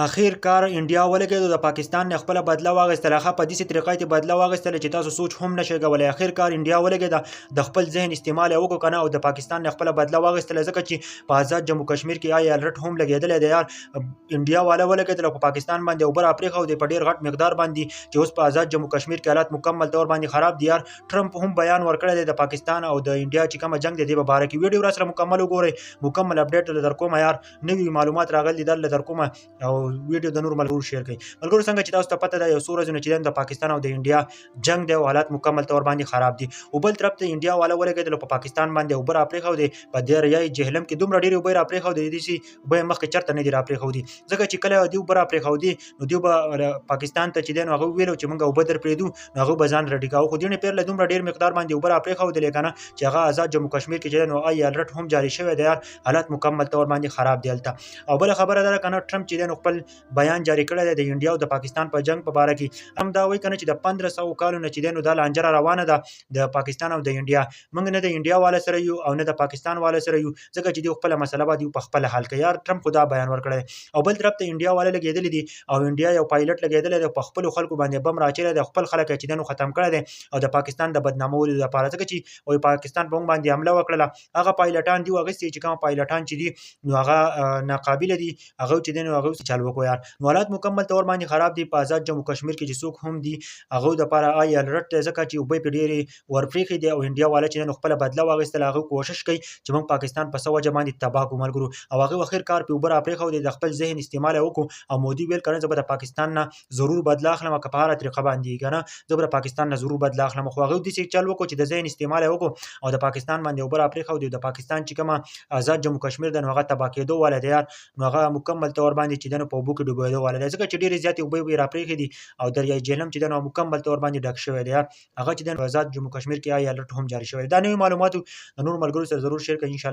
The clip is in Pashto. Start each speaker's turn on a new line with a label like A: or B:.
A: اخیر کار انډیا ولګېدو د پاکستان نه خپله بدله واغستله. ښه په داسې طریقه یې بدله واغستله چې تاسو سوچ هم نشئ کولی. اخیر کار انډیا ولګېده، د خپل ذهن استعمال یې وکړو کنه او د پاکستان نه خپله بدله واغستله، ځکه چې په آزاد جمو کشمیر کې آی الرټ هم لګېدلی دی یار. انډیا والا ولګېدل او په پاکستان باندې اوبه راپرېښودې په ډېر غټ مقدار باندې، چې اوس په آزاد جمو کشمیر کې حالات مکمل طور باندې خراب دي یار. ټرمپ هم بیان ورکړی دی د پاکستان او د انډیا چې کومه جنګ دی دې په باره کې. ویډیو راسره مکمل وګورئ، مکمل اپډیټ در کوم یار. نوي معلومات راغلي دي در کومه او ویډیو د نور ملګرو شیر کړئ. ملګرو، څنګه چې تاسو ته پته ده، یو څو ورځې نه چې د پاکستان او د انډیا جنگ دی او حالات مکمل طور باندې خراب دي. او بل طرف ته انډیا والا ولګېدل، په پاکستان باندې اوبه راپرېښودې. په دریای جهلم کې دومره ډېرې اوبه راپرېښودې دي چې اوبه یې مخکې چېرته نه دي راپرېښودي، ځکه چې کله دوی اوبه راپرېښودې نو دوی به پاکستان ته چې دی نو هغه ویلو چې موږ اوبه در پرېږدو، نو هغه به ځان رډي کاوه. خو دې نه پېرله دومره ډېر مقدار باندې اوبه راپرېښودلې که نه چې هغه آزاد جمو کشمیر کې چې دی نو آی الرټ هم جاري شوی دی یار. حالات مکمل طور باندې خراب دی هلته. او بله خبره ده که نه، ټرمپ چې دی نو خپل بیان جاري کړی دی د انډیا او د پاکستان په جنگ په باره کې. هم دا وایي که نه چې د 1500 کالو نه چې دی نو دا لانجه را روانه ده د پاکستان او د انډیا. موږ نه د انډیا والا سره یو او نه د پاکستان والا سره یو، ځکه چې دوی خپله مسله به دوی په خپله حل کوي یار. ټرمپ خو دا بیان ورکړی. او بل طرف ته انډیا والا لګېدلي دي او انډیا یو پایلټ لګېدلی دی، په خپلو خلکو باندې بم راچولی دی، خپل خلک یې چې دی نو ختم کړی دی او د پاکستان د بدنامولو لپاره، ځکه چې وایي پاکستان په موږ باندې حمله وکړله. هغه پایلټان دی واغستې چې کوم پایلټان چې دي نو هغه ناقابل دي، هغه چې دی نو هغه چل وکړو یار. نو حالات مکمل طور باندې خراب دي په آزاد جمو کشمیر کې چې څوک هم دي هغه دپاره آی الرټ دی، ځکه چې اوبه پرې ډېرې ورپرېښې دي او انډیا والا چې دی نو خپله بدله واخیستله. هغه کوشش کوي چې موږ پاکستان په څه وجه باندې تباه کړو ملګرو، او هغه اخر کار پرې اوبه راپرېښودې، د خپل ذهن استعمال یې وکړو. او مودي ویل که نه زه به د پاکستان نه ضرور بدله اخلم، که په هره طریقه باندې که نه زه به د پاکستان نه ضرور بدله اخلم. خو هغه داسې چل وکړو چې د ذهن استعمال یې وکړو او د پاکستان باندې اوبه راپرېښودې. د پاکستان چې کومه آزاد جمو کشمیر ده نو هغه تباه کېدو والا دی یار. نو هغه مکمل طور باندې چې دی نو په اوبو کې ډوبېدو والا دی، ځکه چې ډېرې زیاتې اوبه یې راپرېښې دي او دریای جهلم چې دی نو مکمل طور باندې ډک شوی دی یار. هغه چې دی نو آزاد جمو کشمیر کې آی الرټ هم جاري شوی دی. دا نوي معلوماتو د نور ملګرو سره ضرور شیر کړئ ان شاءالله.